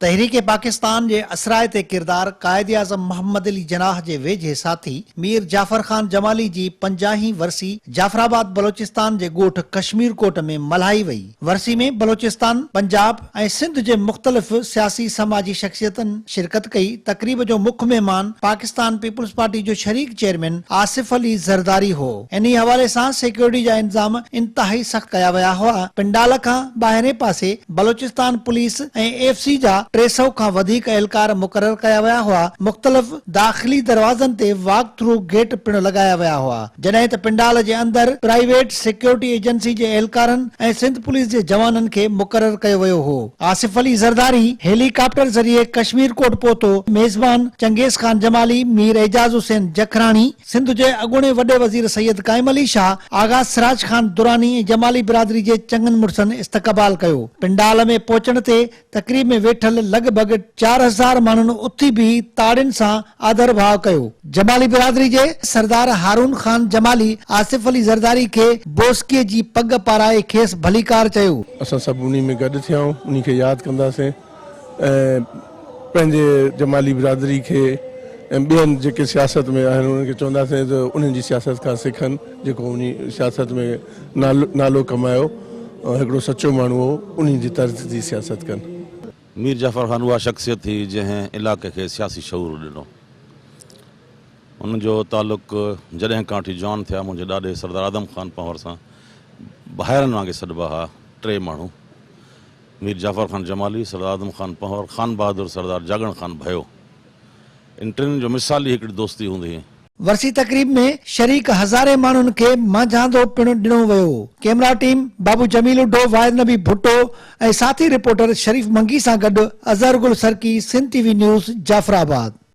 تحريڪ پاڪستان جي اثرائتي ڪردار قائداعظم محمد علي جناح جي ويجهي ساٿي مير جعفر خان جمالي جي پنجاهين ورسي جعفرآباد بلوچستان جي ڳوٺ ڪشمير ڪوٽ ۾ ملهائي وئي. ورسي ۾ بلوچستان، پنجاب ۽ سنڌ جي مختلف سياسي سماجي شخصيتن شرڪت ڪئي. تقريب جو مک مهمان پاڪستان پيپلز پارٽي جو شريڪ چيئرمين آصف علي زرداري هو. انهي حوالي سان سيڪيورٽي جا انتظام انتهائي سخت ڪيا ويا هئا. پنڊال کان ٻاهرين پاسي بلوچستان پوليس ۽ ايف سي جا 300 کان وڌيڪ اهلڪار مقرر ڪيا ويا هئا، مختلف داخلي دروازن تي واڪ ٿرو گيٽ پڻ لڳايا ويا هئا، جڏهن ته پنڊال جي اندر پرائيويٽ سيڪيورٽي ايجنسي جي اهلڪارن ۽ سنڌ پوليس جي جوانن کي مقرر ڪيو ويو هو. آصف علي زرداري هيلي ڪاپٽر ذريعي ڪشمير ڪوٽ پهتو، ميزبان چنگيز خان جمالي، مير اعجاز حسين جکراڻي، سنڌ جي اڳوڻي وڏي وزير سيد قائم علي شاهه، آغا سراج خان دراني ۽ جمالي برادري جي چڱن مڙسن استقبال ڪيو. پنڊال ۾ پهچڻ تي تقريب ۾ ويٺل لڳ ڀڳ 4000 ماڻهن اٿي بيهي تاڙين سان آڌر ڀاء ڪيو. جمالي برادري جي سردار هارون خان جمالي آصف علي زرداري کي بوسڪي جي پڳ پارائي کيس ڀليڪار چيو. اسان سڀ انهي ۾ گڏ ٿيا آهيون، انهي کي ياد ڪنداسين. ۽ پنهنجي جمالي برادري کي ۽ ٻين جيڪي سياست ۾ آهن انهن کي چونداسين ته انهن جي سياست کان سکن جيڪو انهي سياست ۾ نالو ڪمايو هڪڙو سچو ماڻهو هو انهي جي طرز جي سياست ڪن. مير جعفر خان اها شخصيت هئي جنهن علائقي کي سياسي شعور ڏنو. ان جو تعلق جڏهن کان وٺي جوان ٿيا منهنجي ڏاڏي سردار آدم خان پنهور سان ڀائرن وانگي سڏبا ها ٽي ماڻهو. مير جعفر خان جمالي، سردار آدم خان پنهور، خان بهادر سردار جاڳڻ خان ڀيو. ان ٽنهي جو مثالي هڪڙي دوستي هوندي هئي. ورسي تقريب ۾ شريڪ هزارين ماڻهن کي مانجهاندو پڻ ڏنو ويو. ڪئميرا ٽيم بابو جميل اڍو، واحد نبي ڀٽو ۽ ساٿي رپورٽر شريف منگي سان گڏ Azhar Gul Sarki, Sindh T V news, Jafarabad.